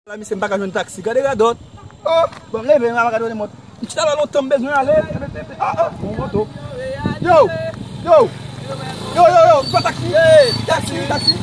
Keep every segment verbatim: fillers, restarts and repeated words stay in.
La, misye, m pa ka jwenn taksi. Gade radòt. Oh, bon, leve, m pa ka jwenn mòt. M chita la lontan, m bezwen ale. Oh, oh, bon moto. Yo, yo, yo, yo, yo, pran taksi. Taksi, taksi.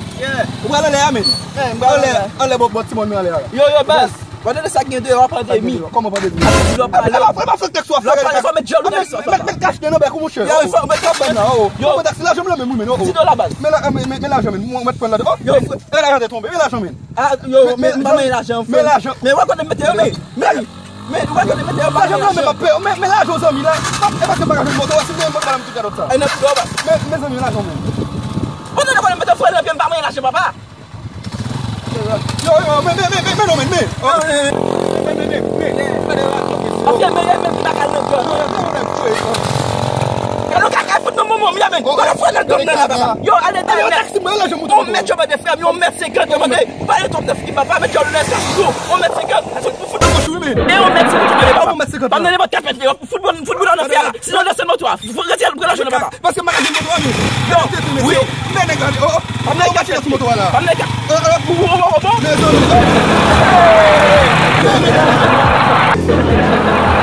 Ou pral anlè a, men. Anlè, anlè, bò, bò, timoun, men anlè a. Yo, yo, baz. Gade sa k gen deyò a, pandemi. Kòman pandemi? Pandemi, w ap pale. Epa, epa, fè taksi w ap fè. Fò met djòl nan sa. Met kach nan bèk ou, monchè. Yo, fò met kach nan. Yo, taksi, lajan m la menm, wi, men. Di dola, baz. Men lajan, men, men lajan, men. Mwen mèt prann ladan. Yo, frè. E lajan te tonbe, e lajan, men. Ah, yo, men, men, men, men lajan, men lajan. Men wè kote m mete yo, men, men, men wè kote m mete yo, men lajan, men, men, men lajan, zanmi, la. E pa se bagay moto, si m te moto, m tout gadot sa. E nan tout dwa, baz. Men, men zanmi, lajan, men. Ou te konnen mete frè nan pye m pa manyen lajan, papa. Yo, yo, men, men, men, men, men, non, men, men. Oh, men, men, men, men, men. Afè, men, men, men, ki pa kal nan djòl. Gade kaka fout nan moman m ya, men. Gade frè nan dòm nan la, papa. Yo, ale dèyè, men. Taksi, mwen, lajan, moto. On mèt, yo mande frè m, yon mèt senkant, yo mande. Pa ale twòp nan figi, papa, met djòl nan espas tou. On mèt senkant. Fout, fout, fout, fout, men. E on mèt senkant, yo mande, papa. On mèt senkant. Pa nan nenpòt kapèt, yo. Fout boul, fout boul nan fè a. Sinon, lese moto a. Fò retire l pou lajan, papa. Paske m pa ka jwenn moto a, men. Yo, wi. Men nèg la, oh, oh. Pa m nan kafè sou moto a la. Pa m nan kafè. Ou, ou, ou, ou, bon? Mezanmi, oh.